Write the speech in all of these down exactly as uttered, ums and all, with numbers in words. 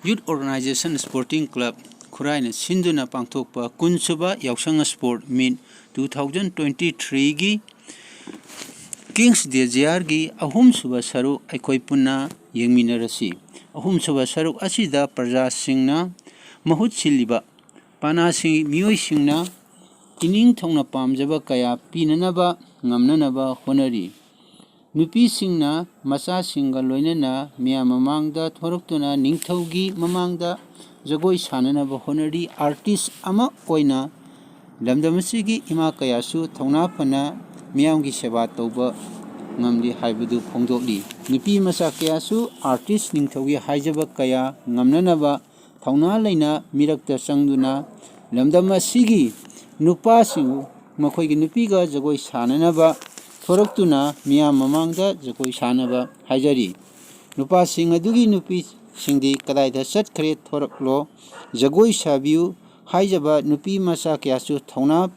Youth Organization Sporting Club ꯈꯨꯔꯥꯏꯅ ꯁꯤꯟꯗꯨꯅ ꯄꯥꯡꯊꯣꯛꯄ ꯀꯨꯟꯁꯨꯕ ꯌꯥꯎꯁꯪ Sport Meet two thousand twenty threeꯒꯤ Kings Desiregi ꯑꯍꯨꯝꯁꯨꯕ ꯁꯔꯨꯛ ꯑꯩꯈꯣꯏ ꯄꯨꯟꯅ ꯌꯦꯡꯃꯤꯟꯅꯔꯁꯤ꯫ ꯑꯍꯨꯝꯁꯨꯕ ꯁꯔꯨꯛ ꯑꯁꯤꯗ ꯄ꯭ꯔꯖꯥꯁꯤꯡꯅ ꯃꯍꯨꯠ ꯁꯤꯜꯂꯤꯕ ꯄꯥꯅꯥꯁꯤꯡ, ꯃꯤꯑꯣꯏꯁꯤꯡꯅ ꯏꯅꯤꯡ ꯊꯧꯅ ꯄꯥꯝꯖꯕ ꯀꯌꯥ ꯄꯤꯅꯅꯕ ꯉꯝꯅꯅꯕ ꯍꯣꯠꯅꯔꯤ꯫ ꯅꯨꯄꯤꯁꯤꯡꯅ ꯃꯆꯥꯁꯤꯡꯒ ꯂꯣꯏꯅꯅ ꯃꯤꯌꯥꯝ ꯃꯃꯥꯡꯗ ꯊꯣꯔꯛꯇꯨꯅ ꯅꯤꯡꯊꯧꯒꯤ ꯃꯃꯥꯡꯗ ꯖꯒꯣꯏ ꯁꯥꯅꯅꯕ ꯍꯣꯠꯅꯔꯤ꯫ Artist ꯑꯃ ꯑꯣꯏꯅ ꯂꯝꯗꯝ ꯑꯁꯤꯒꯤ ꯏꯃꯥ ꯀꯌꯥꯁꯨ ꯊꯧꯅꯥ ꯐꯅ ꯃꯤꯌꯥꯝꯒꯤ ꯁꯦꯕꯥ ꯇꯧꯕ ꯉꯝꯂꯤ ꯍꯥꯏꯕꯗꯨ ꯐꯣꯡꯗꯣꯛꯂꯤ꯫ ꯅꯨꯄꯤ ꯃꯆꯥ ꯀꯌꯥꯁꯨ artist ꯅꯤꯡꯊꯧꯒꯤ ꯍꯥꯏꯖꯕ ꯀꯌꯥ ꯉꯝꯅꯅꯕ ꯊꯧꯅꯥ ꯂꯩꯅ ꯃꯤꯔꯛꯇ ꯆꯪꯗꯨꯅ ꯂꯝꯗꯝ ꯑꯁꯤꯒꯤ ꯅꯨꯄꯥꯁꯤꯡ ꯃꯈꯣꯏꯒꯤ ꯅꯨꯄꯤꯒ ꯖꯒꯣꯏ ꯁꯥꯅꯅꯕ ꯊꯣꯔꯛꯇꯨꯅ ꯃꯤꯌꯥꯝ ꯃꯃꯥꯡꯗ ꯖꯒꯣꯏ ꯁꯥꯅꯕ ꯍꯥꯏꯖꯔꯤ꯫ ꯅꯨꯄꯥꯁꯤꯡ ꯑꯗꯨꯒꯤ ꯅꯨꯄꯤꯁꯤꯡꯗꯤ ꯀꯗꯥꯏꯗ ꯆꯠꯈ꯭ꯔꯦ? ꯊꯣꯔꯛꯂꯣ, ꯖꯒꯣꯏ ꯁꯥꯕꯤꯌꯨ ꯍꯥꯏꯖꯕ ꯅꯨꯄꯤ ꯃꯆꯥ ꯀꯌꯥꯁꯨ ꯊꯧꯅꯥ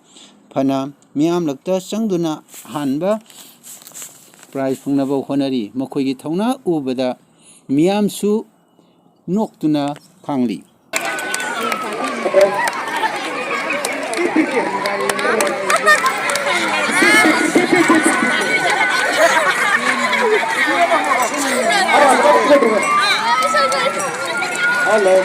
ꯐꯅ ꯃꯤꯌꯥꯝꯂꯛꯇ ꯆꯪꯗꯨꯅ ꯑꯍꯥꯟꯕ prize ꯐꯪꯅꯕ ꯍꯣꯠꯅꯔꯤ꯫ ꯃꯈꯣꯏꯒꯤ ꯊꯧꯅꯥ ꯎꯕꯗ ꯃꯤꯌꯥꯝꯁꯨ ꯅꯣꯛꯇꯨꯅ ꯈꯥꯡꯂꯤ꯫ Hello.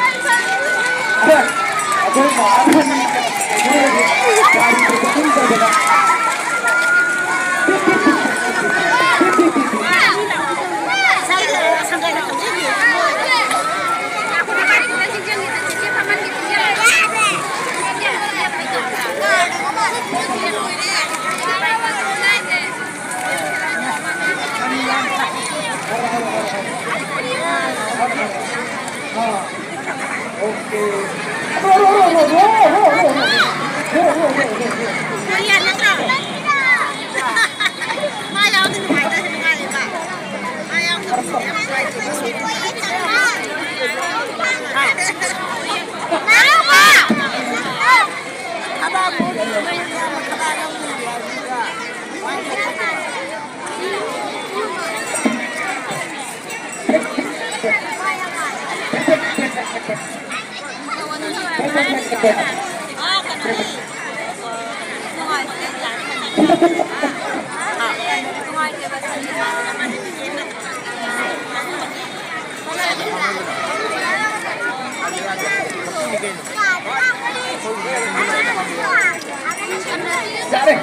ꯌꯥꯔꯦ꯫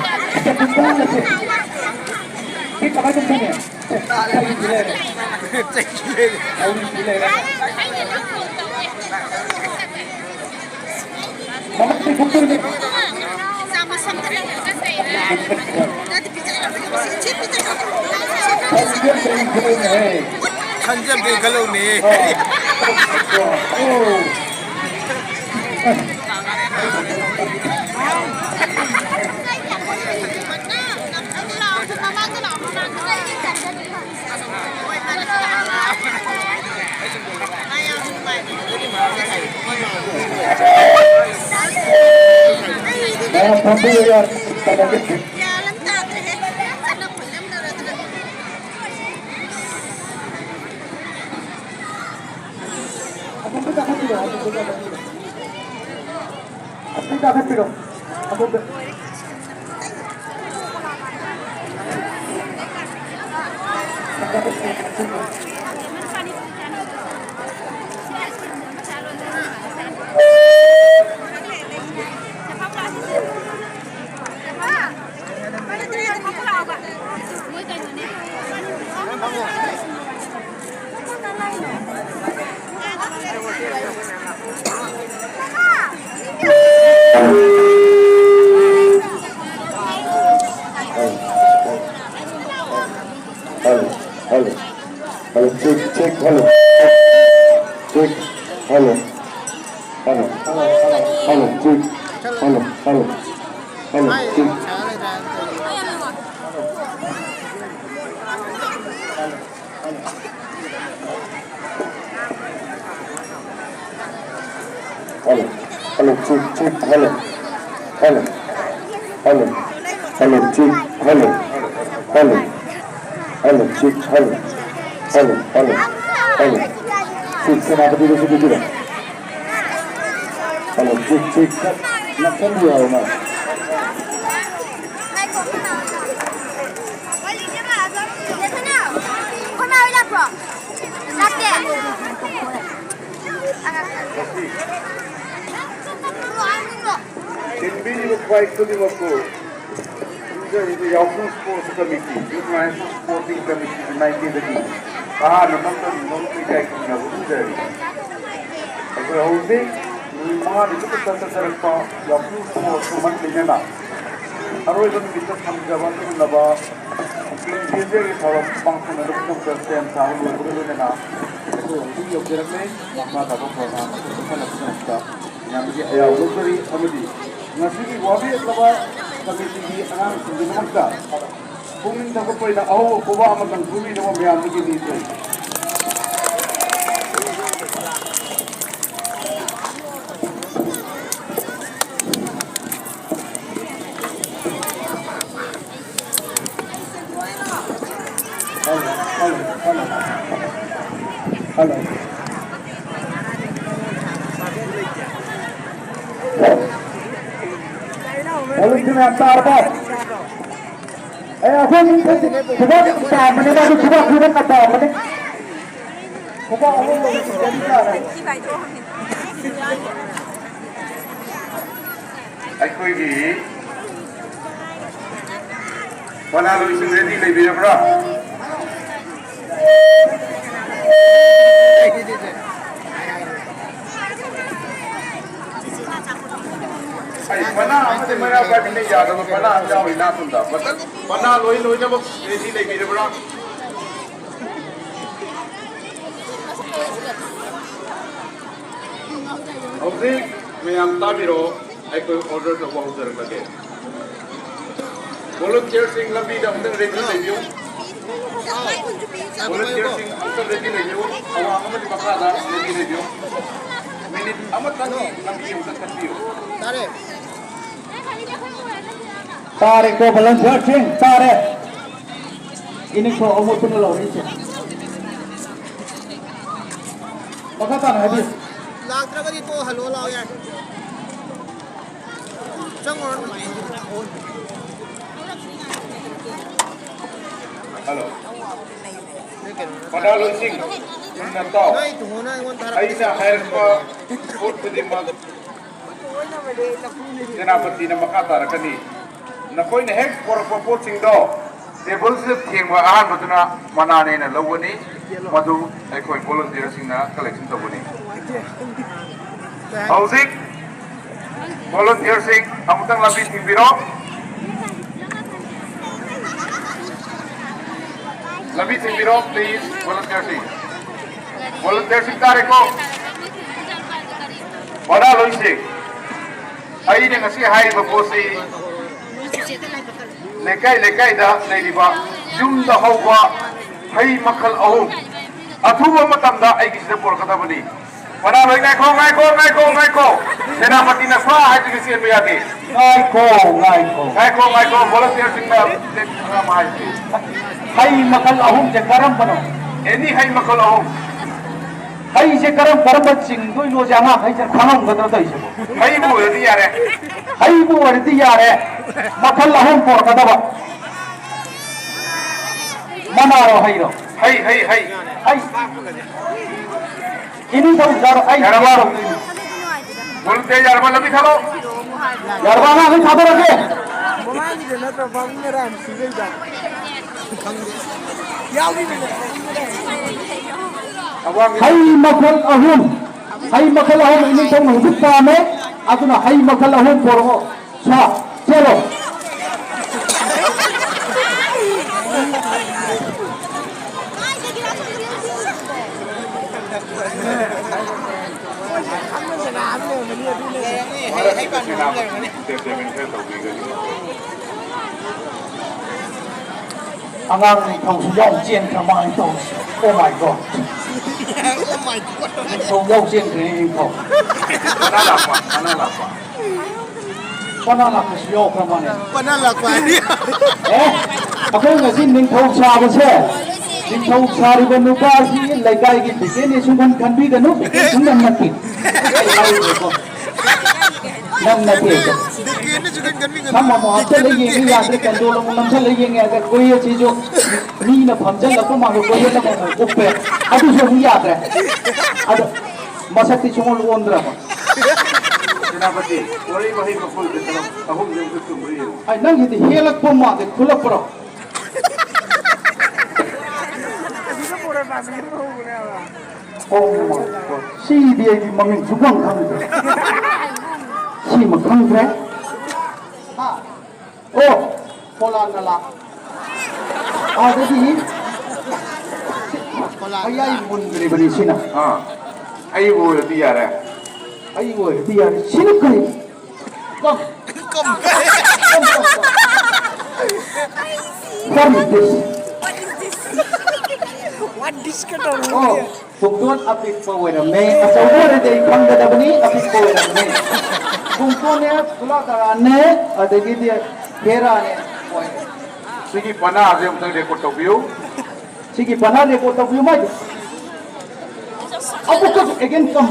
ꯁꯤ ꯀꯃꯥꯏꯅ ꯇꯧꯗꯣꯏꯅꯣ? ꯆꯩ ꯂꯩꯔꯦ꯫ ꯆꯩ ꯂꯩꯔꯦ꯫ ꯃꯃꯛꯇꯤ ꯊꯣꯛꯇꯣꯏꯅꯤ꯫ ꯁꯟꯖꯦꯝꯕꯤ ꯈꯜꯂꯧꯅꯦ꯫ ꯑꯣ꯫ ꯃꯌꯥꯝ ꯐꯝꯕꯤꯌꯨ ꯌꯥꯔꯦ꯫ ꯑꯁꯤ ꯀꯥꯈꯠꯄꯤꯔꯣ, ꯑꯁꯤ ꯀꯥꯈꯠꯄꯤꯔꯣ꯫ ꯑꯗꯣꯝꯗ꯫ Hello, hello, hello, check, check, hello, check, hello, hello, hello, check, hello, hello, hello, check. Hello, hello, check, check, hello, hello, hello, hello, check, hello, hello, hello, check, hello, hello, hello, hello, check, ꯁꯦꯅꯥꯄꯇꯤꯗꯁꯨ ꯄꯤꯕꯤꯔꯣ꯫ Hello, check, check, ꯈꯔ ꯅꯛꯁꯟꯕꯤꯔꯛꯑꯣ ꯅꯪ꯫ ꯁꯤꯟꯕꯤꯔꯤꯕ ꯈ꯭ꯋꯥꯏ ꯈꯨꯗꯤꯡꯃꯛꯄꯨ ꯈꯪꯖꯔꯤꯕ ꯌꯥꯎꯁꯪ sports committee, youth national sporting ꯀꯃꯤꯇꯤꯒꯤ ꯃꯥꯏꯀꯩꯗꯒꯤ ꯅꯍꯥꯟ ꯃꯐꯝꯗ ꯅꯣꯡꯃ ꯏꯀꯥꯏ ꯈꯨꯝꯅꯕ ꯎꯠꯆꯔꯤ꯫ ꯑꯩꯈꯣꯏ ꯍꯧꯖꯤꯛ ꯅꯨꯃꯤꯠ ꯃꯉꯥꯅꯤ ꯆꯨꯞꯄ ꯆꯠꯊꯔꯛꯄ ꯌꯥꯎꯁꯪ ꯁ꯭ꯄꯣꯔꯠꯁꯀ ꯃꯔꯤ ꯂꯩꯅꯅ ꯑꯔꯣꯏꯕ ꯅꯨꯃꯤꯠꯇ ꯊꯝꯖꯕ ꯑꯗꯨꯒꯨꯝꯂꯕ ꯀ꯭ꯂꯤꯟ ꯏꯟꯗꯤꯌꯥꯒꯤ ꯊꯧꯔꯝ ꯄꯥꯡꯊꯣꯛꯅꯕꯒꯤꯗꯃꯛꯇ ꯁꯦꯝ ꯁꯥꯕ ꯂꯣꯏꯕꯒ ꯂꯣꯏꯅꯅ ꯑꯩꯈꯣꯏ ꯍꯧꯖꯤꯛ ꯌꯧꯖꯔꯛꯂꯦ꯫ ꯃꯈꯥ ꯇꯥꯕ ꯄ꯭ꯔꯣꯒ꯭ꯔꯥꯝ ꯑꯗꯨ ꯆꯠꯊꯔꯛꯄꯒꯤꯗꯃꯛꯇ ꯃꯌꯥꯝꯗꯒꯤ ꯑꯌꯥꯕ ꯂꯧꯖꯔꯤ ꯑꯃꯗꯤ ꯉꯁꯤꯒꯤ ꯋꯥꯕꯤ ꯌꯦꯠꯂꯕ ꯀꯃꯤꯇꯤꯒꯤ ꯑꯉꯥꯡꯁꯤꯡꯒꯤꯗꯃꯛꯇ ꯄꯨꯛꯅꯤꯡ ꯊꯧꯒꯠꯄ ꯑꯣꯏꯅ ꯑꯍꯧꯕ ꯈꯨꯕꯥꯛ ꯑꯃꯇꯪ ꯈꯨꯕꯤꯅꯕ ꯃꯌꯥꯝꯗꯒꯤ ꯅꯤꯖꯔꯤ꯫ Hello, hello, hello. ꯍꯜꯂꯣ꯫ ꯍꯧꯖꯤꯛꯇꯤ ꯃꯌꯥꯝ ꯇꯥꯔꯕꯣ? ꯑꯦ, ꯑꯩꯈꯣꯏ ꯃꯤ ꯈꯨꯕꯥꯛ ꯌꯥꯝ ꯇꯥꯕꯅꯦ, ꯃꯥꯁꯨ ꯈꯨꯕꯥꯛ ꯈꯨꯕꯥꯛ ꯌꯥꯝ ꯇꯥꯕꯅꯦ꯫ ꯈꯨꯕꯥꯛ ꯑꯍꯨꯝ ꯂꯧꯕꯁꯤ ꯒꯥꯔꯤ ꯇꯥꯔꯦ꯫ ꯑꯩꯈꯣꯏꯒꯤ ꯄꯅꯥ ꯂꯣꯏꯁꯤꯡ ꯔꯦꯗꯤ ꯂꯩꯕꯤꯔꯕ꯭ꯔꯥ? ꯑꯩ ꯄꯅꯥ ꯑꯃꯗꯤ ꯃꯩꯔꯥ ꯄꯥꯏꯕꯤꯅ ꯌꯥꯗꯕ ꯄꯅꯥ ꯑꯃ ꯌꯥꯎꯔꯤ ꯅꯥꯀꯨꯝꯗ꯫ ꯃꯊꯪ ꯄꯅꯥ ꯂꯣꯏ ꯂꯣꯏꯅꯃꯛ ꯔꯦꯗꯤ ꯂꯩꯕꯤꯔꯕ꯭ꯔꯥ? ꯍꯧꯖꯤꯛ ꯃꯌꯥꯝ ꯇꯥꯕꯤꯔꯣ, ꯑꯩꯈꯣꯏ ꯑꯣꯔꯗꯔ ꯇꯧꯕ ꯍꯧꯖꯔꯛꯂꯒꯦ꯫ ꯚꯣꯂꯨꯟꯇꯤꯌꯔꯁꯤꯡ ꯂꯝꯕꯤꯗ ꯑꯃꯨꯛꯇꯪ ꯔꯦꯗꯤ ꯂꯩꯕꯤꯌꯨ꯫ ꯚꯣꯂꯨꯟꯇꯤꯌꯔꯁꯤꯡ ꯑꯃꯨꯛꯇꯪ ꯔꯦꯗꯤ ꯂꯩꯕꯤꯌꯨ꯫ ꯑꯋꯥꯡ ꯑꯃꯗꯤ ꯃꯈꯥꯗ ꯔꯦꯗꯤ ꯂꯩꯕꯤꯌꯨ꯫ ꯃꯤꯅꯤꯠ ꯑꯃꯇꯪꯒꯤ ꯂꯝꯕꯤ ꯑꯃꯇ ꯀꯠꯄꯤꯌꯨ꯫ ꯇꯥꯔꯦꯀꯣ, ꯚꯣꯂꯨꯟꯇꯤꯌꯔꯁꯤꯡ, ꯇꯥꯔꯦ꯫ ꯏꯅꯤꯡꯊꯧ ꯑꯃꯣꯠꯄꯅ ꯂꯥꯎꯔꯛꯏꯁꯦ꯫ ꯃꯈꯥ ꯇꯥꯅ ꯍꯥꯏꯕꯤꯌꯨ꯫ ꯂꯥꯛꯇ꯭ꯔꯒꯗꯤ ꯇꯣꯛꯑꯣ, ꯍꯜꯂꯣ ꯂꯥꯛꯑꯣ ꯌꯥꯔꯦ꯫ ꯆꯪꯉꯨꯔꯅꯨ꯫ ꯍꯜꯂꯣ꯫ ꯄꯅꯥ ꯂꯣꯏꯁꯤꯡ, ꯃꯨꯟꯅ ꯇꯥꯎ꯫ ꯅꯣꯏ ꯇꯨꯍꯣꯅ ꯑꯩꯉꯣꯟꯗ ꯊꯥꯔꯛꯄ꯫ ꯑꯩꯅ ꯍꯥꯏꯔꯛꯄ ꯄꯣꯠ ꯈꯨꯗꯤꯡꯃꯛ ꯁꯦꯅꯥꯄꯇꯤꯅ ꯃꯈꯥ ꯇꯥꯔꯛꯀꯅꯤ꯫ ꯅꯈꯣꯏꯅ ꯍꯦꯛ ꯄꯨꯔꯛꯄ ꯄꯣꯠꯁꯤꯡꯗꯣ ꯇꯦꯕꯜꯁꯤꯗ ꯊꯦꯡꯕ ꯑꯍꯥꯟꯕꯗꯨꯅ ꯃꯅꯥꯅꯦꯅ ꯂꯧꯒꯅꯤ꯫ ꯃꯗꯨ ꯑꯩꯈꯣꯏ ꯚꯣꯂꯨꯟꯇꯤꯌꯔꯁꯤꯡꯅ ꯀꯂꯦꯛꯁꯟ ꯇꯧꯒꯅꯤ꯫ ꯍꯧꯖꯤꯛ ꯚꯣꯂꯨꯟꯇꯤꯌꯔꯁꯤꯡ ꯑꯃꯨꯛꯇꯪ ꯂꯝꯕꯤ ꯊꯤꯡꯕꯤꯔꯣ꯫ ꯂꯝꯕꯤ ꯊꯤꯡꯕꯤꯔꯣ, ꯄ꯭ꯂꯤꯖ, ꯚꯣꯂꯨꯟꯇꯤꯌꯔꯁꯤꯡ꯫ ꯚꯣꯂꯨꯟꯇꯤꯌꯔꯁꯤꯡ ꯇꯥꯔꯦꯀꯣ? ꯚꯔꯥ ꯂꯣꯏꯁꯤꯡ, ꯑꯩꯅ ꯉꯁꯤ ꯍꯥꯏꯔꯤꯕ ꯄꯣꯠꯁꯤ ꯂꯩꯀꯥꯏ ꯂꯩꯀꯥꯏꯗ ꯂꯩꯔꯤꯕ ꯌꯨꯝꯗ ꯍꯧꯕ ꯍꯩ ꯃꯈꯜ ꯑꯍꯨꯝ ꯑꯊꯨꯕ ꯃꯇꯝꯗ ꯑꯩꯒꯤꯁꯤꯗ ꯄꯨꯔꯛꯀꯗꯕꯅꯤ꯫ ꯃꯅꯥ ꯂꯣꯏ ꯉꯥꯏꯈꯣ, ꯉꯥꯏꯈꯣ, ꯉꯥꯏꯈꯣ, ꯉꯥꯏꯈꯣ꯫ ꯁꯦꯅꯥꯄꯇꯤꯅ ꯁ꯭ꯋꯥ ꯍꯥꯏꯗꯨꯅ ꯆꯦꯟꯕ ꯌꯥꯗꯦ꯫ ꯉꯥꯏꯈꯣ, ꯉꯥꯏꯈꯣ꯫ ꯉꯥꯏꯈꯣ, ꯉꯥꯏꯈꯣ, ꯚꯣꯂꯨꯟꯇꯤꯌꯔꯁꯤꯡꯅ ꯍꯥꯏꯁꯤ꯫ ꯍꯩ ꯃꯈꯜ ꯑꯍꯨꯝꯁꯦ ꯀꯔꯝꯕꯅꯣ? ꯑꯦꯅꯤ ꯍꯩ ꯃꯈꯜ ꯑꯍꯨꯝ꯫ ꯍꯩꯁꯦ ꯀꯔꯝ ꯀꯔꯝꯕ ꯆꯤꯡꯗꯣꯏꯅꯣꯁꯦ ꯑꯉꯥꯡꯈꯩꯁꯦ ꯈꯪꯉꯝꯒꯗ꯭ꯔꯥ ꯇꯧꯔꯤꯁꯤꯕꯣ? ꯍꯩꯕꯨ ꯑꯣꯏꯔꯗꯤ ꯌꯥꯔꯦ꯫ ꯍꯩꯕꯨ ꯑꯣꯏꯔꯗꯤ ꯌꯥꯔꯦ꯫ ꯃꯈꯜ ꯑꯍꯨꯝ ꯄꯣꯔꯛꯀꯗꯕ꯫ ꯃꯅꯥꯔꯣ ꯍꯩꯔꯣ? ꯍꯩ, ꯍꯩ, ꯍꯩ꯫ ꯍꯩ꯫ ꯏꯅꯤꯡꯊꯧ ꯁꯥꯔꯣ, ꯑꯩ ꯌꯥꯔꯕ? ꯌꯥꯔꯣꯏꯗꯣꯏꯅꯤ꯫ ꯚꯣꯂꯨꯟꯇꯤꯌꯔ ꯌꯥꯔꯕ? ꯂꯝꯕꯤ ꯊꯥꯗꯣꯛꯑꯣ꯫ ꯌꯥꯔꯕ? ꯑꯉꯥꯡꯈꯩ ꯊꯥꯗꯣꯔꯛꯀꯦ꯫ ꯃꯃꯥꯡꯒꯤꯗ ꯅꯠꯇ꯭ꯔꯣ ꯄꯥꯕꯨꯡ ꯉꯔꯥꯡ ꯁꯤꯖꯩꯗ? ꯈꯪꯗꯦ꯫ ꯌꯥꯎꯈꯤꯕꯅꯦ꯫ ꯍꯩ ꯃꯈꯜ ꯑꯍꯨꯝ, ꯍꯩ ꯃꯈꯜ ꯑꯍꯨꯝ ꯏꯅꯤꯡꯊꯧꯅ ꯍꯧꯖꯤꯛ ꯄꯥꯝꯃꯦ, ꯑꯗꯨꯅ ꯍꯩ ꯃꯈꯜ ꯑꯍꯨꯝ ꯄꯣꯔꯛꯑꯣ꯫ ꯁꯥ, ꯆꯦꯜꯂꯣ꯫ ꯑꯉꯥꯡ ꯅꯤꯡꯊꯧꯁꯨ ꯌꯥꯝ ꯆꯦꯟꯈ꯭ꯔ ꯃꯥꯜꯂꯦ ꯇꯧꯔꯤꯁꯦ꯫ Oh my God꯫ ꯅꯤꯡꯊꯧ ꯌꯥꯎ ꯆꯦꯟꯈ꯭ꯔꯦ ꯅꯤꯡꯊꯧ꯫ ꯃꯅꯥ ꯂꯥꯛꯄ, ꯃꯅꯥ ꯂꯥꯛꯄ꯫ ꯃꯅꯥ ꯂꯥꯛꯄꯁꯨ ꯌꯥꯎꯈ꯭ꯔ ꯃꯥꯜꯂꯦ꯫ ꯃꯅꯥ ꯂꯥꯛꯄ ꯍꯥꯏꯗꯤ? ꯑꯦ, ꯑꯩꯈꯣꯏ ꯉꯁꯤ ꯅꯤꯡꯊꯧ ꯁꯥꯕꯁꯦ ꯅꯤꯡꯊꯧ ꯁꯥꯔꯤꯕ ꯅꯨꯄꯥ ꯑꯁꯤ ꯂꯩꯀꯥꯏꯒꯤ ꯕꯤꯀꯦꯟꯅꯤ ꯁꯨꯡꯈꯟ ꯈꯟꯕꯤꯒꯅꯨ, ꯕꯤꯀꯦꯟ ꯁꯨꯡꯅꯝ ꯅꯠꯇꯦ꯫ ꯑꯩ ꯍꯥꯏꯔꯤꯕꯀꯣ꯫ ꯅꯪ ꯅꯠꯇꯦ꯫ ꯁꯝ ꯑꯃꯨꯛ ꯍꯥꯞꯆꯜꯂ ꯌꯦꯡꯉꯤ ꯌꯥꯗ꯭ꯔꯦ, ꯀꯟꯗꯣꯜ ꯑꯃꯨꯛ ꯅꯝꯁꯜꯂ ꯌꯦꯡꯉꯤ ꯌꯥꯗ꯭ꯔꯦ, ꯀꯣꯏꯌꯦꯠꯁꯤꯁꯨ ꯃꯤꯅ ꯐꯝꯖꯜꯂꯛꯄ ꯃꯥꯟꯕ ꯀꯣꯏꯌꯦꯠ ꯑꯃꯃꯨꯛ ꯎꯞꯄꯦ, ꯑꯗꯨꯁꯨ ꯑꯃꯨꯛ ꯌꯥꯗ꯭ꯔꯦ꯫ ꯑꯗꯣ ꯃꯁꯛꯇꯤ ꯁꯨꯡꯑꯣꯟ ꯑꯣꯟꯗ꯭ꯔꯕ꯫ ꯁꯦꯅꯥꯄꯇꯤ, ꯋꯥꯔꯤ ꯋꯥꯍꯩ ꯃꯈꯣꯜꯁꯦ ꯇꯔꯨꯛ, ꯑꯍꯨꯝꯁꯦ ꯑꯃꯨꯛꯇ ꯆꯨꯝꯕ꯭ꯔꯥ ꯌꯦꯡꯉꯨ꯫ ꯑꯩ ꯅꯪꯒꯤꯗꯤ ꯍꯦꯜꯂꯛꯄ ꯃꯥꯜꯂꯦ, ꯈꯨꯜꯂꯛꯄ꯭ꯔꯣ? ꯑꯣ, ꯁꯤꯗꯤ ꯑꯩꯗꯤ ꯃꯃꯤꯡ ꯁꯨꯈꯪ ꯈꯪꯗ꯭ꯔꯦ꯫ ꯁꯤꯃ ꯈꯪꯗ꯭ꯔꯦ꯫ ꯍꯥ? ꯑꯣ, ꯐꯣꯂꯥ ꯅꯂꯥ꯫ ꯑꯗꯒꯤ ꯃꯌꯥꯏ ꯃꯨꯟꯗ꯭ꯔꯤꯕꯅꯤ ꯁꯤꯅ꯫ ꯑꯥ, ꯑꯩꯕꯨ ꯑꯣꯏꯔꯗꯤ ꯌꯥꯔꯦ꯫ ꯑꯩꯕꯨ ꯑꯣꯏꯔꯗꯤ ꯌꯥꯔꯦ꯫ ꯁꯤꯅ ꯀꯔꯤ? Come. Come, come, come. What is this? What dish ꯀꯗꯧꯔꯣ? ꯑꯣ, ꯄꯨꯡꯗꯣꯟ ꯑꯄꯤꯛꯄ ꯑꯣꯏꯔꯝꯃꯦ꯫ ꯑꯆꯧꯕ ꯑꯣꯏꯔꯗꯤ ꯑꯩ ꯈꯪꯒꯗꯕꯅꯤ, ꯑꯄꯤꯛꯄ ꯑꯣꯏꯔꯝꯃꯦ꯫ ꯄꯨꯡꯗꯣꯟꯅꯦ, ꯀꯨꯂꯥ ꯀꯔꯥꯟꯅꯦ, ꯑꯗꯒꯤꯗꯤ ꯍꯦꯔꯥꯅꯦ ꯑꯣꯏꯔꯦ꯫ ꯁꯤꯒꯤ ꯄꯅꯥꯁꯦ ꯑꯃꯨꯛꯇꯪ record ꯇꯧꯕꯤꯌꯨ꯫ ꯁꯤꯒꯤ ꯄꯅꯥ record ꯇꯧꯕꯤꯌꯨ ꯃꯥꯏꯗꯤ꯫ ꯑꯃꯨꯛꯀꯁꯨ again ꯀꯝ꯫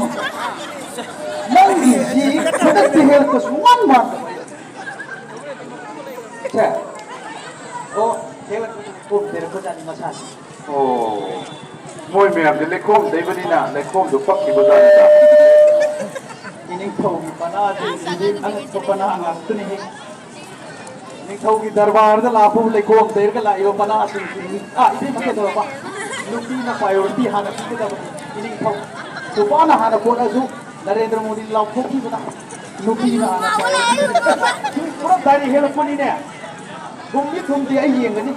ꯅꯪꯒꯤꯁꯤ ꯈꯨꯗꯛꯇ ꯍꯦꯜꯂꯛꯄꯁꯨ ꯋꯥꯟ ꯃꯥꯟꯗꯕ꯫ ꯁꯦ꯫ ꯑꯣ, ꯍꯦꯜꯂꯛꯄꯁꯨ ꯀꯣꯝ ꯂꯩꯔꯛꯄꯖꯥꯠꯅꯤ ꯃꯁꯥꯁꯦ꯫ ꯑꯣ, ꯃꯣꯏ ꯃꯌꯥꯝꯁꯦ ꯂꯩꯈꯣꯝ ꯇꯩꯕꯅꯤꯅ ꯂꯩꯈꯣꯝꯗꯣ ꯄꯛꯈꯤꯕ ꯖꯥꯠꯅꯤꯗ꯫ ꯏꯅꯤꯡꯊꯧꯒꯤ ꯄꯅꯥꯁꯤꯡꯁꯤꯗꯤ ꯑꯉꯛꯄ ꯄꯅꯥ ꯉꯥꯛꯇꯅꯤꯍꯦ꯫ ꯅꯤꯡꯊꯧꯒꯤ ꯗꯔꯕꯥꯔꯗ ꯂꯥꯛꯄꯕꯨ ꯂꯩꯈꯣꯝ ꯇꯩꯔꯒ ꯂꯥꯛꯏꯕ ꯄꯅꯥꯁꯤꯡꯁꯤꯅꯤ꯫ ꯑꯥ, ꯏꯕꯦꯝꯃ ꯀꯩꯗꯧꯔꯕ? ꯅꯨꯄꯤꯅ priority ꯍꯥꯟꯅ ꯄꯤꯒꯗꯕꯅꯤ꯫ ꯏꯅꯤꯡꯊꯧ꯫ ꯅꯨꯄꯥꯅ ꯍꯥꯟꯅ ꯄꯣꯔꯛꯑꯁꯨ ꯅꯔꯦꯟꯗ꯭ꯔ ꯃꯣꯗꯤ ꯂꯥꯎꯊꯣꯛꯈꯤꯕꯗ ꯅꯨꯄꯤꯅ ꯍꯥꯟꯅ priority ꯄꯤꯒꯗꯕꯅꯤ꯫ ꯄꯨꯔꯥ ꯗꯥꯏꯔꯦꯛ ꯍꯦꯜꯂꯛꯄꯅꯤꯅꯦ꯫ ꯊꯨꯝꯗꯤ ꯊꯨꯝꯗꯤ ꯑꯩ ꯌꯦꯡꯒꯅꯤ꯫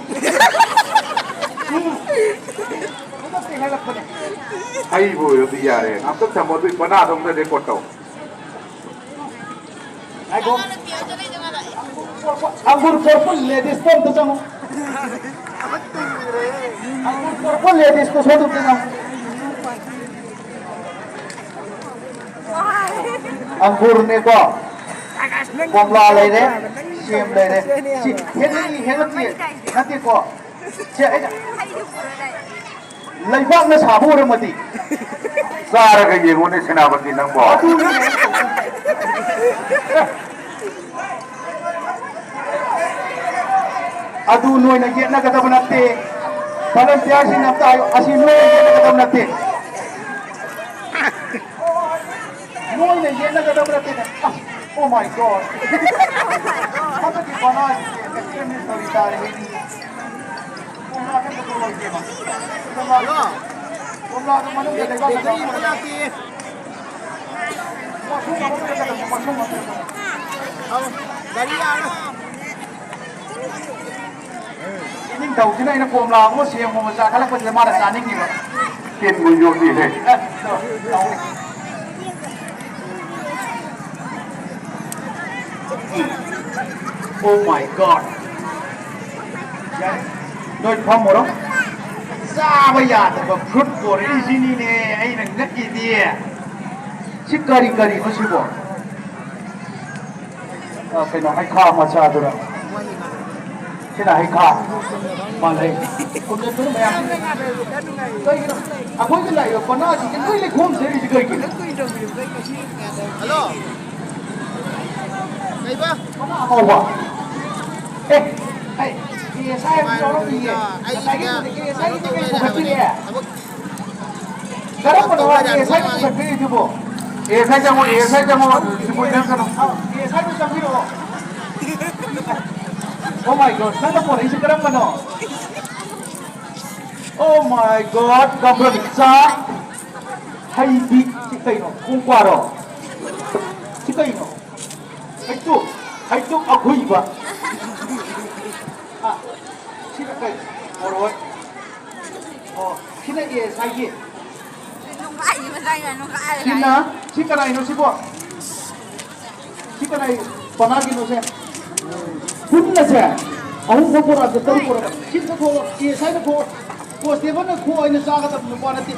ꯎꯝ꯫ ꯍꯟꯗꯛꯇꯤ ꯍꯦꯜꯂꯛꯄꯅꯦ꯫ ꯑꯩꯕꯨ ꯑꯣꯏꯔꯗꯤ ꯌꯥꯔꯦ꯫ ꯉꯥꯛꯇꯪ ꯊꯝꯃꯣ, ꯑꯗꯨꯏ ꯄꯅꯥꯗꯣ ꯑꯝꯇ record ꯇꯧ꯫ ꯉꯥꯏꯈꯣ꯫ ꯑꯪꯒꯨꯔ ꯄꯣꯔꯛꯄ ladies ꯇꯣ ꯑꯝꯇ ꯆꯪꯉꯣ꯫ ꯑꯪꯒꯨꯔ ꯄꯣꯔꯛꯄ ladies ꯇꯣ ꯁꯣꯝꯗ ꯑꯝꯇ ꯆꯪꯉꯣ꯫ ꯑꯪꯒꯨꯔꯅꯦꯀꯣ, ꯀꯣꯝꯂꯥ ꯂꯩꯔꯦ, ꯁꯦꯝ ꯂꯩꯔꯦ꯫ ꯁꯤ ꯍꯦꯟꯅ ꯍꯦꯟꯅ ꯅꯠꯇꯦꯀꯣ꯫ ꯁꯦ, ꯑꯩꯅ ꯂꯩꯕꯥꯛꯅ ꯁꯥꯕ ꯑꯣꯏꯔꯝꯃꯗꯤ꯫ ꯆꯥꯔꯒ ꯌꯦꯡꯉꯨꯅꯦ, ꯁꯦꯅꯥꯄꯇꯤ ꯅꯪꯕꯣ꯫ ꯑꯗꯨꯅꯤꯅꯦ꯫ ꯑꯗꯨ ꯅꯣꯏꯅ ꯌꯦꯠꯅꯒꯗꯕ ꯅꯠꯇꯦ꯫ ꯚꯣꯂꯟꯇꯤꯌꯥꯔꯁꯤꯡꯅ ꯑꯝꯇ ꯍꯥꯏꯌꯨ, ꯑꯁꯤ ꯅꯣꯏꯅ ꯌꯦꯠꯅꯒꯗꯕ ꯅꯠꯇꯦ꯫ ꯅꯣꯏꯅ ꯌꯦꯠꯅꯒꯗꯕ ꯅꯠꯇꯦꯅꯦ꯫ ꯑꯁ, oh my God꯫ ꯍꯟꯗꯛꯀꯤ ꯄꯅꯥꯁꯤꯗꯤ extremely sorry ꯇꯥꯔꯦ꯫ ꯀꯣꯝꯂꯥ ꯈꯛꯇ ꯂꯧꯒꯦꯕ꯫ ꯀꯣꯝꯂꯥ-, ꯍꯜꯂꯣ꯫ ꯀꯣꯝꯂꯥꯗꯣ ꯃꯅꯨꯡꯗ ꯂꯩꯕꯥꯛ ꯕꯦꯀꯔꯤ ꯃꯅꯥꯛꯀꯤ꯫ ꯃꯁꯨꯡ ꯑꯃ ꯂꯩꯔꯒ ꯃꯁꯨꯡ ꯑꯃ ꯂꯩꯔꯒ꯫ ꯑꯧ, ꯒꯥꯔꯤ ꯌꯥꯔꯣꯏ꯫ ꯏꯅꯤꯡꯊꯧꯁꯤꯅ ꯑꯩꯅ ꯀꯣꯝꯂꯥꯒꯨꯝꯕ ꯁꯦꯝꯒꯨꯝꯕ ꯆꯥꯈꯠꯂꯛꯄꯁꯤꯗ ꯃꯥꯅ ꯆꯥꯅꯤꯡꯉꯤꯕ꯫ ꯇꯤꯟꯕꯨ ꯌꯣꯠꯂꯤꯍꯦ꯫ ꯑꯦ, ꯇꯧꯏ꯫ Oh my God! ꯌꯥꯔꯦ, ꯅꯣꯏ ꯐꯝꯃꯨꯔꯣ꯫ ꯆꯥꯕ ꯌꯥꯗꯕ ꯐ꯭ꯔꯨꯠ ꯄꯣꯔꯛꯏꯁꯤꯅꯤꯅꯦ ꯑꯩꯅ ꯉꯛꯏꯗꯤ꯫ ꯁꯤ ꯀꯔꯤ ꯀꯔꯤꯅꯣ ꯁꯤꯕꯣ? ꯑ, ꯀꯩꯅꯣ, ꯍꯩꯈꯥ ꯃꯆꯥꯗꯨꯔ? ꯁꯤꯅ ꯍꯩꯈꯥ ꯃꯥꯜꯂꯦ꯫ ꯈꯨꯝꯖꯤꯟꯕꯗꯨ ꯃꯌꯥꯝ꯫ ꯀꯩꯒꯤꯅꯣ? ꯑꯩꯈꯣꯏꯒꯤ ꯂꯥꯛꯏꯕ ꯄꯅꯥꯁꯤꯡꯁꯦ ꯂꯣꯏ ꯂꯩꯈꯣꯝ ꯆꯦꯜꯂꯤꯁꯦ ꯀꯩꯒꯤꯅꯣ? ꯍꯜꯂꯣ꯫ ꯀꯩꯕ? ꯄꯅꯥ ꯑꯉꯧꯕ꯫ ꯑꯦ, ꯑꯩ ꯀꯦ ꯑꯦꯁ ꯑꯥꯏ ꯑꯃ ꯌꯥꯎꯔꯝꯃꯤꯌꯦ꯫ ꯑꯩ ꯉꯁꯥꯏꯒꯤ ꯁꯤꯗ ꯀꯦ ꯑꯦꯁ ꯑꯥꯏ ꯀꯩꯅꯣ ꯇꯧ ꯀꯩ ꯂꯩꯔꯦ ꯍꯥꯏꯕꯅꯦ꯫ ꯄꯨꯈꯠꯄꯤꯔꯛꯑꯦ? ꯊꯕꯛ ꯀꯔꯝꯕꯅꯣ ꯇꯧ ꯂꯩꯔꯦ ꯀꯦ ꯑꯦꯁ ꯑꯥꯏ ꯍꯥꯏꯕꯅꯦ꯫ ꯄꯨꯈꯠꯄꯤꯔꯤꯗꯨꯕꯣ? ꯑꯦ, ꯁꯥꯏ ꯆꯪꯉꯣ, ꯑꯦ, ꯁꯥꯏ ꯆꯪꯉꯣ, ꯁꯤ ꯄꯨꯏꯁꯟꯒꯅꯨ꯫ ꯑ, ꯑꯦ, ꯁꯥꯏꯗꯣ ꯆꯪꯕꯤꯔꯛꯑꯣ꯫ Oh my God, ꯅꯪꯅ ꯄꯣꯔꯛꯏꯁꯦ ꯀꯔꯝꯕꯅꯣ? Oh my God, ꯒꯝꯕ꯭ꯔꯣ ꯆꯥ, ꯍꯩꯕꯤ, ꯁꯤ ꯀꯩꯅꯣ? ꯀꯣꯡꯀ꯭ꯋꯥꯔꯣ? ꯁꯤ ꯀꯩꯅꯣ? ꯍꯩꯇꯨꯞ, ꯍꯩꯇꯨꯞ ꯑꯈꯨꯏꯕ꯫ ꯑ, ꯁꯤꯅ ꯀꯩ? ꯃꯣꯔꯣꯏ꯫ ꯑꯣ, ꯁꯤꯅ ꯑꯦ ꯁꯥꯏꯒꯤ꯫ ꯅꯨꯡꯈꯥꯏꯔꯤꯕ ꯁꯥꯏꯅ ꯅꯨꯡꯈꯥꯏꯔꯦ ꯁꯤꯅ, ꯍꯥꯏ꯫ ꯁꯤ ꯀꯅꯥꯏꯅꯣ ꯁꯤꯕꯣ? ꯁꯤ ꯀꯅꯥꯏ ꯄꯅꯥꯒꯤꯅꯣꯁꯦ? ꯄꯨꯟꯅꯁꯦ ꯑꯍꯨꯝ ꯈꯛ ꯄꯣꯔꯛꯑꯁꯦ, ꯇꯔꯨꯛ ꯄꯣꯔꯛꯑꯒ꯫ ꯁꯤ ꯑꯝꯇ ꯊꯣꯛꯑꯣ, ꯑꯦ ꯁꯥꯏꯅ ꯊꯣꯛꯑꯣ꯫ ꯀꯣꯟꯁꯇꯦꯕꯜꯅ ꯊꯣꯛꯑꯣ ꯍꯥꯏꯅ ꯆꯥꯒꯗꯕ ꯅꯨꯄꯥ ꯅꯠꯇꯦ꯫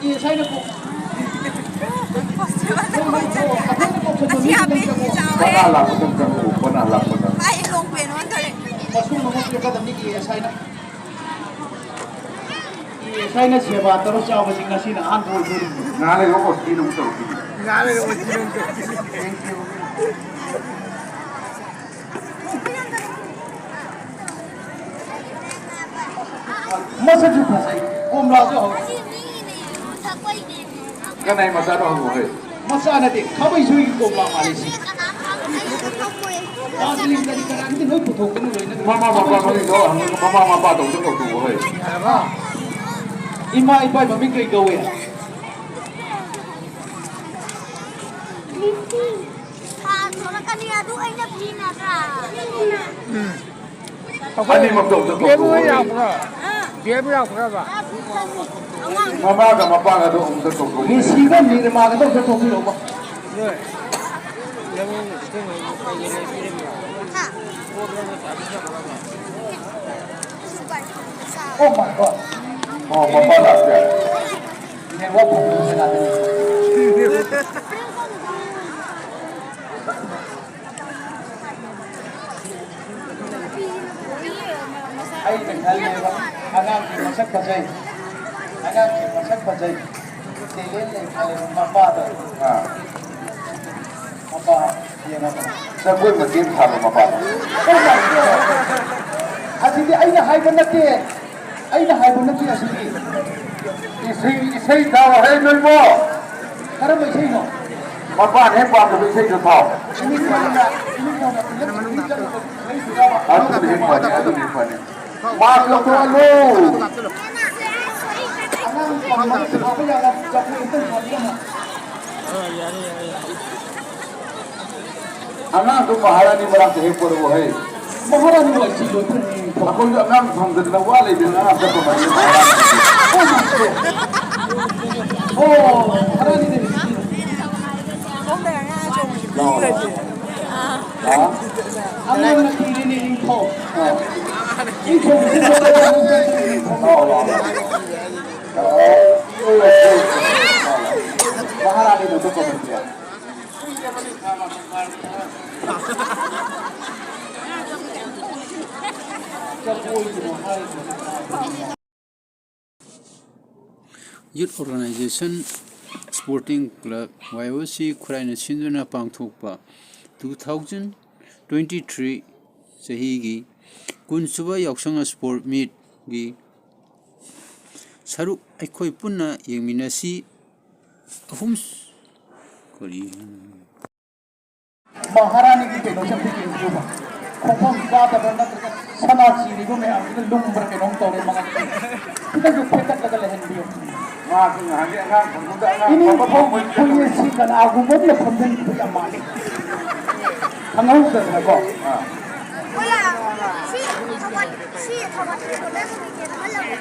ꯑꯦ ꯁꯥꯏꯅ ꯊꯣꯛꯑꯣ꯫ ꯀꯣꯟꯁꯇꯦꯕꯜꯅ ꯊꯣꯛꯑꯣ ꯍꯥꯏꯅ ꯊꯣꯛꯑꯣ꯫ ꯑꯩꯈꯣꯏꯅ ꯀꯧꯁꯟꯕ ꯃꯤꯗꯨꯗꯪ ꯆꯪꯉꯣ꯫ ꯄꯅꯥ ꯂꯥꯛꯄꯗꯪ ꯆꯪꯉꯣ, ꯄꯅꯥ ꯂꯥꯛꯄꯗꯪ꯫ ꯑꯩ ꯂꯣꯡ ꯄꯦꯟ ꯑꯣꯟꯗꯣꯔꯦ꯫ ꯃꯁꯨꯝ ꯑꯃ ꯄꯤꯔꯛꯀꯗꯕꯅꯤ ꯑꯦ ꯁꯥꯏꯅ꯫ ꯉꯁꯥꯏꯅ ꯁꯦꯕꯥ ꯇꯧꯔ ꯆꯥꯎꯕꯁꯤ ꯉꯁꯤꯅ ꯑꯍꯥꯟꯕ ꯑꯣꯏꯗꯣꯔꯤꯕꯅꯤ꯫ ꯉꯥꯏꯍꯥꯛ ꯂꯩꯔꯒ ꯑꯣꯁꯇꯤꯟ ꯑꯃꯨꯛ ꯇꯧꯔꯛꯈꯤꯅꯤ꯫ ꯉꯥꯏꯍꯥꯛ ꯂꯩꯔꯒ ꯑꯣꯁꯇꯤꯟ ꯑꯃꯨꯛ ꯇꯧꯔꯛꯈꯤꯅꯤ꯫ ꯃꯁꯛꯁꯨ ꯐꯖꯩ, ꯀꯣꯝꯂꯥꯁꯨ ꯍꯧꯋꯤ꯫ ꯀꯅꯥꯏ ꯃꯆꯥꯅꯣ ꯍꯪꯉꯨ ꯍꯦ꯫ ꯃꯆꯥ ꯅꯠꯇꯦ, ꯈꯥꯕꯩꯁꯣꯏꯒꯤ ꯀꯣꯝꯂꯥ ꯃꯥꯜꯂꯤ ꯁꯤ꯫ ꯗꯥꯔꯖꯤꯂꯤꯡꯗꯗꯤ ꯀꯅꯥꯒꯤꯗꯤ ꯂꯣꯏ ꯄꯨꯊꯣꯛꯇꯅ ꯂꯣꯏꯅ ꯃꯃꯥ ꯃꯄꯥ ꯃꯃꯤꯡꯗꯣ ꯍꯪꯉꯒ ꯃꯃꯥ ꯃꯄꯥꯗꯧꯗ ꯀꯧꯊꯣꯛꯑꯣ ꯍꯦ꯫ ꯏꯃꯥ ꯏꯄꯥ ꯃꯃꯤꯡ ꯀꯩ ꯀꯧꯋꯦ? ꯊꯥ ꯊꯣꯛꯂꯛꯀꯅꯤ, ꯑꯗꯨ ꯑꯩꯅ ꯄꯤꯅꯕ꯭ꯔꯥ? ꯑꯅꯤꯃꯛꯇꯣ ꯑꯝꯇ ꯕꯤ ꯑꯦꯝ ꯀꯧꯊꯣꯛꯑꯣ꯫ ꯂꯥꯛꯄ꯭ꯔꯣ? ꯕꯤ ꯑꯦꯝ ꯂꯥꯛꯄ꯭ꯔꯕ? ꯃꯃꯥꯒ ꯃꯄꯥꯒꯗꯣ ꯑꯃꯨꯛꯇ ꯀꯧꯊꯣꯛꯑꯣ꯫ ꯃꯦꯁꯤꯒ ꯅꯦꯃꯥꯔꯒꯗꯣ ꯑꯝꯇ ꯊꯣꯛꯄꯤꯔꯛꯑꯣꯕ꯫ ꯍꯥ? Oh my God. ꯑꯣ, ꯃꯄꯥ ꯂꯥꯛꯇꯦ꯫ Network ꯐꯪꯗꯕ ꯖꯒꯥꯗꯅꯤ꯫ ꯑꯩꯅ ꯈꯜꯂꯦꯕ, ꯑꯉꯥꯡꯁꯦ ꯃꯁꯛ ꯐꯖꯩ, ꯑꯉꯥꯡꯁꯦ ꯃꯁꯛ ꯐꯖꯩ, talent ꯂꯩ ꯈꯜꯂꯦꯕ ꯃꯄꯥꯗꯣ꯫ ꯑꯥ꯫ ꯃꯄꯥ ꯌꯦꯡꯉꯣ꯫ ꯖꯒꯣꯏ ꯃꯇꯦꯛ ꯁꯥꯕ ꯃꯄꯥꯗꯣ꯫ ꯑꯁꯤꯗꯤ ꯑꯩꯅ ꯍꯥꯏꯕ ꯅꯠꯇꯦ, ꯑꯩꯅ ꯍꯥꯏꯕ ꯅꯠꯇꯦ ꯑꯁꯤꯗꯤ꯫ ꯏꯁꯩ, ꯏꯁꯩ ꯊꯥꯎ ꯍꯦ ꯅꯣꯏꯕꯣ꯫ ꯀꯔꯝꯕ ꯏꯁꯩꯅꯣ? ꯃꯄꯥꯅ ꯍꯦꯛ ꯄꯥꯝꯖꯕ ꯏꯁꯩꯗꯣ ꯊꯥꯎ꯫ ꯑꯗꯨꯅ ꯍꯦꯛ ꯐꯅꯤ, ꯑꯗꯨꯅ ꯍꯦꯛ ꯐꯅꯤ꯫ ꯃꯥ ꯂꯧꯊꯣꯛꯍꯜꯂꯨ꯫ ꯑꯉꯥꯡ ꯄꯥꯝꯕ ꯁꯥꯕ ꯌꯥꯕ ꯖꯒꯣꯏ ꯑꯝꯇꯪ ꯁꯥꯕꯤꯔꯝꯃꯣ꯫ ꯑꯉꯥꯡꯗꯣ ꯃꯍꯥꯔꯥꯅꯤ ꯃꯅꯥꯛꯇ ꯍꯦꯛ ꯄꯨꯔꯛꯎ ꯍꯦ꯫ ꯃꯍꯥꯔꯥꯅꯤ ꯋꯥꯏꯁꯤ ꯂꯣꯏ ꯐꯪꯉꯤ꯫ ꯑꯩꯈꯣꯏꯁꯨ ꯑꯉꯥꯡ ꯐꯪꯗꯗꯅ ꯋꯥ ꯂꯩꯗꯅ ꯑꯉꯥꯡ ꯆꯠꯄ ꯃꯥꯜꯂꯤ ꯃꯍꯥꯔꯥꯅꯤ꯫ ꯑꯣ, ꯃꯍꯥꯔꯥꯅꯤꯅꯦ꯫ ꯂꯥꯛꯑꯣ, ꯂꯥꯛꯑꯣ꯫ ꯑꯉꯥꯡꯅ ꯊꯤꯔꯤꯅꯦ ꯏꯪꯈꯣꯜ꯫ ꯑꯥ꯫ ꯏꯪꯈꯣꯜꯁꯤꯗ ꯂꯥꯛꯑꯣ, ꯂꯥꯛꯑꯣ, ꯂꯥꯛꯑꯣ꯫ ꯃꯍꯥꯔꯥꯅꯤꯗꯣ ꯑꯝꯇ ꯀꯧꯍꯟꯁꯤꯔꯥ? Youth Organization Sporting Club, Y O C, ꯈꯨꯔꯥꯏꯅ ꯁꯤꯟꯗꯨꯅ ꯄꯥꯡꯊꯣꯛꯄ two thousand twenty three ꯆꯍꯤꯒꯤ ꯀꯨꯟꯁꯨꯕ ꯌꯥꯎꯁꯪ Sport Meetꯀꯤ ꯁꯔꯨꯛ ꯑꯩꯈꯣꯏ ꯄꯨꯟꯅ ꯌꯦꯡꯃꯤꯟꯅꯁꯤ꯫ ꯑꯍꯨꯝ ꯀꯔꯤ ꯃꯍꯥꯔꯥꯅꯤꯒꯤ ꯀꯩꯅꯣꯁꯦ ꯑꯝꯇ ꯌꯦꯡꯕꯤꯌꯨꯕ꯫ ꯈꯣꯡꯐꯝ ꯆꯥꯗꯕ꯭ꯔꯥ ꯅꯠꯇ꯭ꯔꯒ ꯁꯅꯥ ꯁꯤꯔꯤꯕ ꯃꯌꯥꯝꯁꯤꯅ ꯂꯨꯝꯕ꯭ꯔꯥ ꯀꯩꯅꯣꯝ ꯇꯧꯔꯦ ꯃꯉꯛꯁꯦ꯫ ꯈꯤꯇꯪꯁꯨ ꯊꯦꯛꯀꯠꯂꯒ ꯂꯩꯍꯟꯕꯤꯌꯨ꯫ ꯃꯥꯁꯨ ꯅꯍꯥꯟꯒꯤ ꯑꯉꯥꯡ ꯐꯪꯕꯗ ꯑꯉꯥꯡ ꯏꯅꯦ ꯐꯪꯕ ꯐꯧ ꯐꯪꯕ ꯐꯨꯏꯌꯦ ꯁꯤ ꯀꯅꯥꯒꯨꯝꯕ ꯑꯃꯅ ꯐꯝꯖꯤꯟꯕ ꯌꯥꯝ ꯃꯥꯜꯂꯤ꯫ ꯈꯪꯍꯧꯗꯗꯅꯀꯣ꯫ ꯑꯥ꯫ ꯍꯣꯏ, ꯁꯤ ꯊꯧꯕꯥꯜ, ꯁꯤ ꯊꯧꯕꯥꯜ ꯀꯩꯅꯣꯗ ꯍꯜꯂꯛꯑꯣ꯫